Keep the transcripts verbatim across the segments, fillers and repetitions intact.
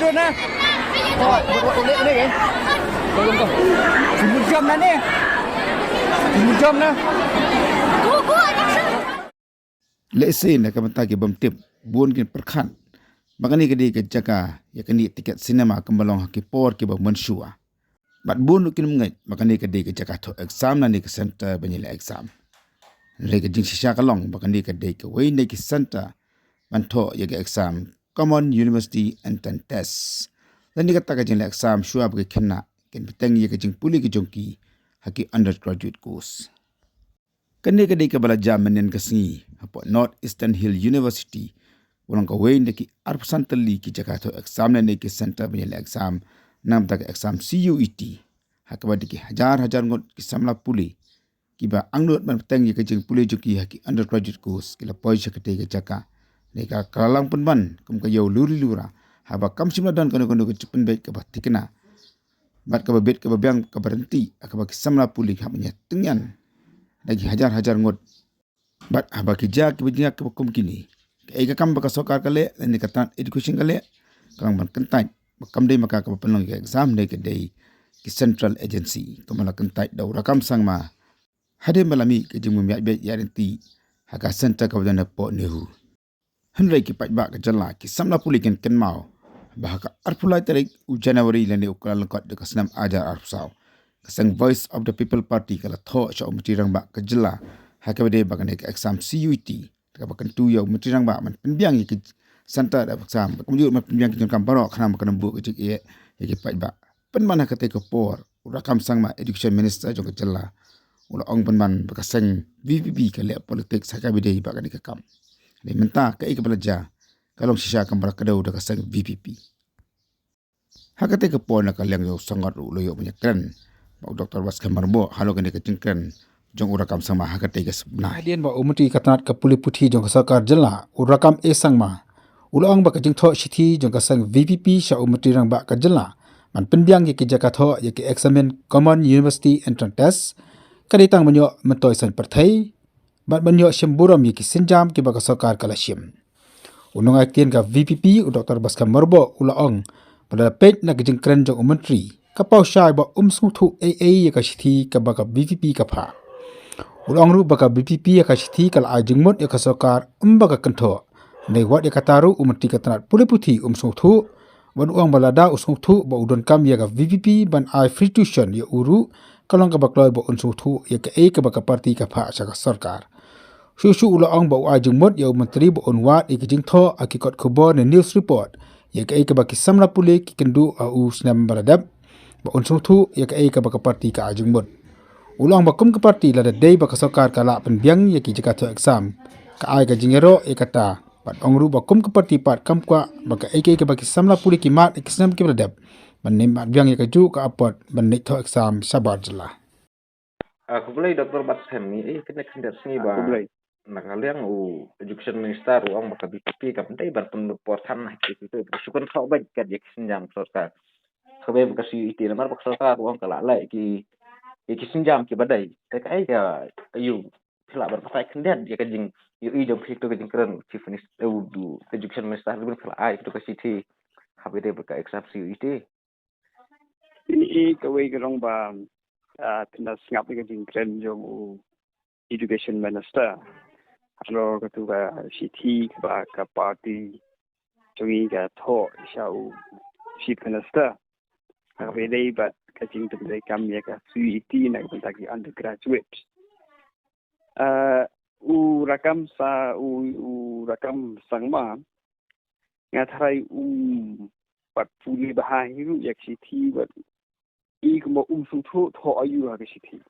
Na. Oh, oh, oh, oh, oh, oh. Jam na ne. Jam na. Lehse na ka bynta ki bym tip, bun kin pyrkhat ba kane ka dei ka jaka ïa kane tiket cinema kaba long ha ki por kiba mynshuwa. Bad bun ruh kin ym ngeit ba kane ka dei ka jaka thoh exam lane ka center ban ïaleh exam. Hynrei ka jingshisha ka long ba kane ka dei kawei na ki center ban thoh ïa ka exam Common University Entrance Test. Lane kata ka jingleh exam shuwa ba ki khynnah kin bteng ïa ka jingpule ka jong ki ha ki undergraduate course. Kane ka dei kaba la jia mynnin ka sngi hapoh North Eastern Hill University, u long kawei na ki arphew san tylli ki jaka thoh exam lane ki center ban ïaleh exam na ka bynta ka exam C U E T, ha kaba dei ki hajar hajar ngut ki samla pule kiba angnud ban bteng ïa ka jingpule jong ki ha ki undergraduate course ki la poi sha katei ka jaka. Hynrei ka la long pynban kum ka ïew luri lura, haba kam shym la don kano kano ka jingpynbeit kaba thikna bad kaba bit kaba biang kaba ryntih ha kaba ki samla pule ki hap ban ïatyngen da ki hajar hajar ngut. Bad haba ki jia kiba jia kiba kum kine, kaei ka kam ba ka sorkar ka leh lane ka tnat education ka leh? Ka long ban kyntait ba kam dei ma ka kaba pynlong ïa ka exam, hynrei ka dei ki central agency kaba la kyntait da u Rakkam Sangma hadien ba la mih ka jingbym ïaid beit ïaid ryntih ha ka center kaba don hapoh NEHU. Hynrei ki paidbah ka jylla, ki samla pule kin kynmaw ba ha ka arphew lai tarik u January lane u Kyllalyngkot jong ka snem hajar arphew saw, ka seng Voice of the People Party ka la thoh sha u Myntri Rangbah ka jylla ha kaba dei ba kane ka exam C U E T kaba kyntu ïa u Myntri Rangbah ban pynbiang ïa ki center da exam, kumjuh ban pynbiang ki jingdonkam baroh khnang ba kan ym buh ka jingeh ïa ki paidbah. Pynban ha katei ka por u Rakkam Sangma, Education Minister jong ka jylla, u la ong pynban ba ka seng V P P ka leh politics ha kaba dei ba kane ka kam. Hynrei mynta kaei kaba la jia ka long shisha kam ba la kdew da ka seng V P P. Ha katei ka por na ka liang jong u sangot ruh u la ïoh ban ïakren bad u Doctor Batskhem Myrboh halor kane ka jingkren jong u Rakkam Sangma ha katei ka sabna. Hadien ba u Myntri ka tnat ka pule puthi jong ka sorkar jylla, u Rakkam A Sangma, u la ong ba ka jingthoh shithi jong ka seng V P P sha u Myntri Rangbah ka jylla ban pynbiang ïa ki jaka thoh ïa ki eksamin Common University Entrance Test ka dei tang ban ïoh myntoi saiñ pyrthei bad ban ïoh shim burom ïa ki sienjam kiba ka sorkar ka la shim. U nongaiktien ka V P P u Doctor Batskhem Myrboh u la ong ba lada peit na ka jingkren jong u Myntri, ka paw shai ba um sngewthuh ei ei ïa ka shithi kaba ka V P P ka phah. U la ong ruh ba ka V P P ha ka shithi ka la ai jingmut ïa ka sorkar ym ba ka kynthoh. Hynrei wat ïa kata ruh u Myntri ka tnat pule puthi um sngewthuh, bad u ong ba lada u sngewthuh ba u donkam ïa ka V P P ban ai free tuition ïa u ruh, ka long kaba kloi ba un sngewthuh ïa kaei kaba ka party ka phah sha ka sorkar. Shuh shuh u la ong ba u ai jingmut ïa u Myntri ba un wad ïa ki jingthoh ha ki kot khubor ne news report ïa kaei kaba ki samla pule ki kynduh ha u snem ba la dep, ba un sngewthuh ïa kaei kaba ka party ka ai jingmut. U la ong ba kum ka party, lada dei ba ka sorkar ka lah pynbiang ïa ki jaka thoh exam, ka ai ka jingïaroh ïa kata. Bad ong ruh ba kum ka party pat kam kwah ba kaei kaei kaba ki samla pule ki mad ïa ki snem kiba la dep, ban ym mad biang ïa kajuh ka apot ban leit thoh exam shabar jylla. Ah, khublei Doctor Batskhem, ngi ïohi kine khyndiat sngi ba na ka liang u Education Minister u ong ba ka V P P kam dei ban pynpor than ha ki, ki, ki, shu kynthoh beit kat ïa ki sienjam sorkar. Kaba ïa ka C U E T namar ba ka sorkar u ong ka la leh ki, ïa ki sienjam kiba dei. Te kaei ka, aïu phi lah ban batai khyndiat ïa ka jingïohi jong phi ïa ka jingkren u Chief Minister, eh, u, u Education Minister, lada phi la ai ïa ka shithi haba ïadei bad ka exam C U E T? Ïa kawei ka long ba, ah, phin da sngap ïa ka jingkren jong u Education Minister halor katu ka shithi kaba ka party jong ngi ka thoh sha u Chief Minister ha kaba ïadei bad ka jingpyntreikam ïa ka C U E T na ka bynta ki undergraduate. Ah, u Rakkam Sa-, u, u Rakkam Sangma, nga tharai um pat pule bha hi ruh ïa ka shithi bad i kumba um sngewthuh thoh aïu ha ka shithi.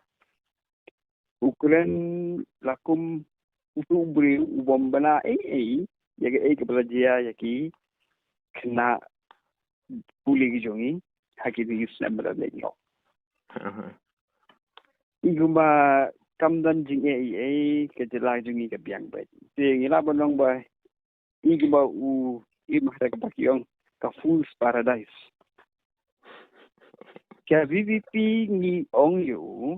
U kren la kum utu u briew u bym bna ei ei ïa kaei kaba la jia ïa ki khynnah pule ki jong ngi ha kine ki snem ba la leit noh. I kumba kam don jingeh ei ei, ka jylla jong ngi ka biang beit. Te ngi lah ban ong ba i kumba u, i ma da kaba ki ong ka fool's paradise. Ka V P P ngi ong ïa u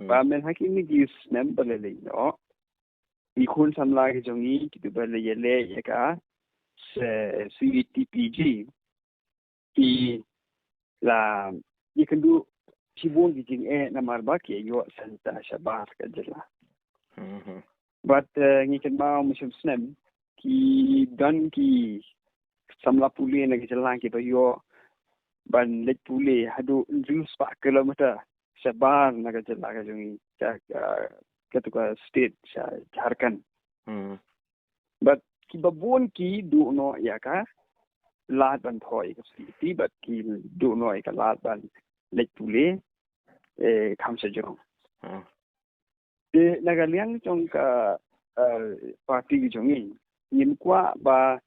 ba myn ha kine ki snem ba la leit noh, i khun samla ki jong ngi kiba la ïaleh ïa ka C U E T P G ki la ïakynduh shibun ki jingeh namar ba ki ïoh center shabar ka jylla. Mhm. Bad, eh, ngi kynmaw mynshwa snem ki don ki samla pule na ka jylla kiba ïoh ban leit pule haduh hynriew spah kilometer shabar na ka jylla ka jong ngi, ka, ka, katu ka state sha Jharkhand. Hmm. Bad kiba bun ki duh noh ïa ka lad ban thoh ïa ka C E T, bad ki duh noh ïa ka lad ban leit pule, eh, kham sha jrong. Hmm. Te na ka liang jong ka, eh, party ka jong ngi, ngim kwah ba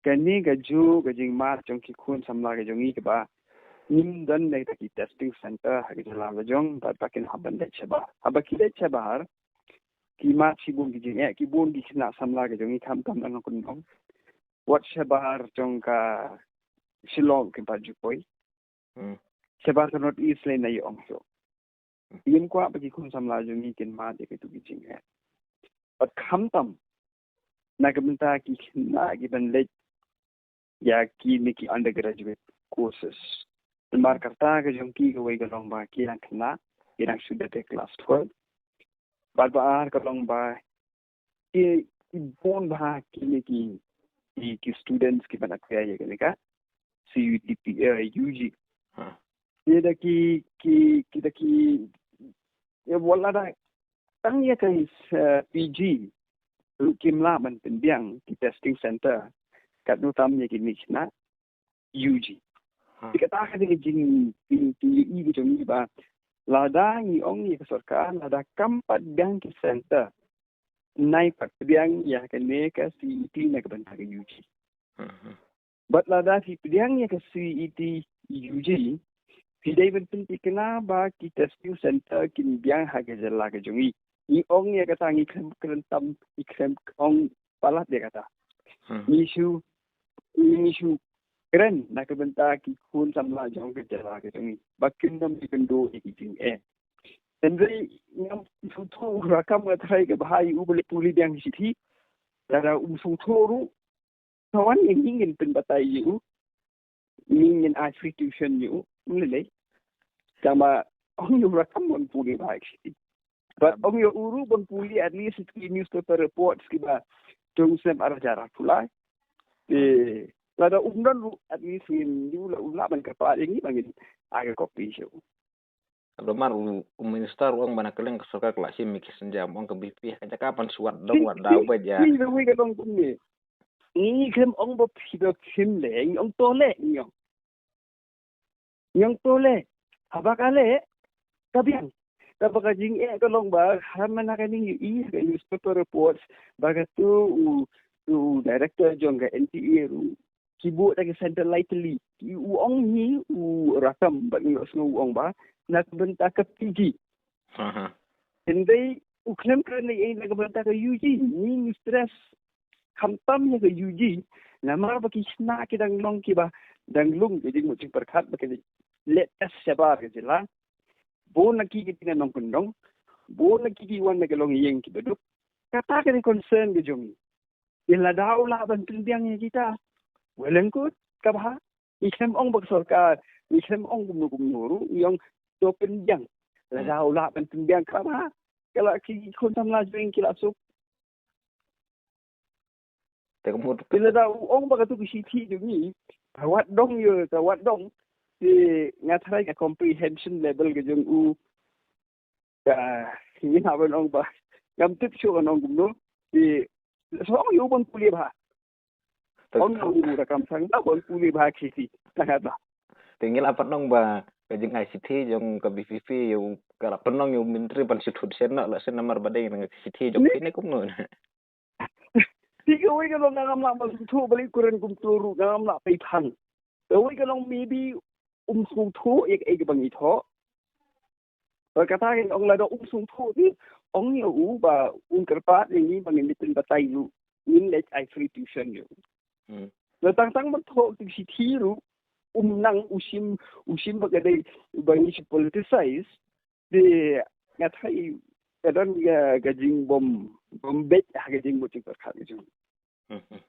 kane kajuh ka jingmad jong ki khun samla ka jong ngi kaba ngim don ne kita ki testing center ha ka jylla ka jong, bad ba kin hap ban leit shabar. Haba ki leit shabar, ki mad shibun ki jingeh, ki bun ki khynnah samla ka jong ngi khamtam na nongkyndong. Wat shabar jong ka Shillong kin pat ju poi. Hmm. Shabar ka North East lei na ïa ong shuh. Ngim kwah ba ki khun samla jong ngi kin mad ïa kitu ki jingeh. Bad khamtam na ka bynta ki khynnah kiban leit ïa kine ki undergraduate courses. Namar kata ka jong ki kawei ka long ba ki dang khynnah, ki dang shu dep class twelve. Bad ba ar ka long ba ki, ki bun bha kine ki, ki, ki students kiban apply ïa kane ka C U T P, eh, U G. Ha. Ki da ki, ki, ki da ki, ïa, wat la da tang ïa ka, eh, P G ruh kim lah ban pynbiang ki testing center, katno tam ïa kine ki khynnah U G. Ha. Te kata ka dei ka jing, jing, jingïohi ka jong ngi ba lada ngi ong ïa ka sorkar, lada kam pat biang ki center, nai pat pdiang ïa kane ka C E T na ka bynta ka U G. Mhm. Bad lada phi pdiang ïa ka C E T U G, phi dei ban pynthikna ba ki testing center kin biang ha ka jylla ka jong ngi. Ngi ong ïa kata, ngi khlem kren tam, ngi khlem ong palat ïa kata. Hmm. Ngi shu, ngi shu kren na ka bynta ki khun samla jong ka jylla ka jong ngi ba kin ym ïakynduh ïa ki jingeh. Hynrei ngam sngewthuh ruh kam, nga tharai ka bha ïa u ba leit pule biang shithi. Lada um sngewthuh ruh, ka wan ïa ngi ngin pynbatai ïa u, ngi ngin ai free tuition ïa u. Ym lei lei. Tangba ong ïa u ruh kam ban pule bha shithi. Bad ong ïa u ruh ban pule at least ki newspaper reports kiba jong u snem ar hajar arphew lai. Eh, lada um don ruh at least ngin, ïa u la, u lah ban kyrpad ïa ngi ba ngin ai ka copy sha u. Namar u, u minister u ong ba na ka liang ka sorkar ka la shim ïa ki sienjam, ong ka B P P ka jaka ban shu wad dong wad daw ba ja. Ngi, ngi, ngi ka long kumne. Ngi khlem ong ba phi ba phin leh, ngi ong to leh, ngi ong. Ngi ong to leh. Haba ka leh, ka biang. Kaba ka jingeh ka long ba, ha man la ka ïohi ha ka newspaper reports ba katu u, u director jong ka N T A ruh ki buh da ka center lightly. Ki, u ong hi u Rakkam, bad ngi ïohsngew u ong ba na ka bynta ka P G. Aha. Hynrei u khlem kren ei ei na ka bynta ka U G, ngi ngi stress khamtam ïa ka U G. Namar ba ki khynnah ki dang long kiba dang lung ka jingmut jingpyrkhat ba ka leit test shabar ka jylla. Bun na ki ki dei na nongkyndong, bun na ki ki wan na ka longïing kiba duk. Kata ka dei concern ka jong ngi. Te lada u lah ban pynbiang ïa kita, well and good, ka bha. Ngi khlem ong ba ka sorkar, ngi khlem ong kumno kumno ruh, ngi ong to pynbiang. Lada u lah ban pynbiang, ka bha. Ka la ki khun samla jong ngi ki la suk. Te ka mut. Te lada u ong ba katu ka shithi jong ngi ka wad dong ïa, ka wad dong. Te nga tharai ka comprehension level ka jong u, ka, ngi hap ban ong ba ngam tip shuh kan ong kumno. Te sa ong ïa u ban pule bha. Te ong ïa u Rakkam Sangma ban pule bha ka shithi. Tang kata. Te ngi la pynong ba ka jingai shithi jong ka B P P ïa u, ka la pynong ïa u myntri ban shu thut shen noh la shen namar ba dei na ka shithi jong phi ne kumno. Te kawei ka long ngam lah ban sngewthuh balei u kren kumto ruh, ngam lah peit hang. Kawei ka long maybe um sngewthuh ïa kaei kaba ngi thoh. Bad kata ka ong lada um sngewthuh te ong ïa u ba un kyrpad ïa ngi ba ngin ïa pynbatai ruh, ngin leit ai free tuition ïa u. Hmm. Lada tang tang ban thoh ka shithi ruh, um nang, u shim, u shim ba ka dei ba ngi shu politicize. Te nga tharai ka don ka, ka jingbym, bym beit ha ka jingmut jingpyrkhat ka jong. Mhm.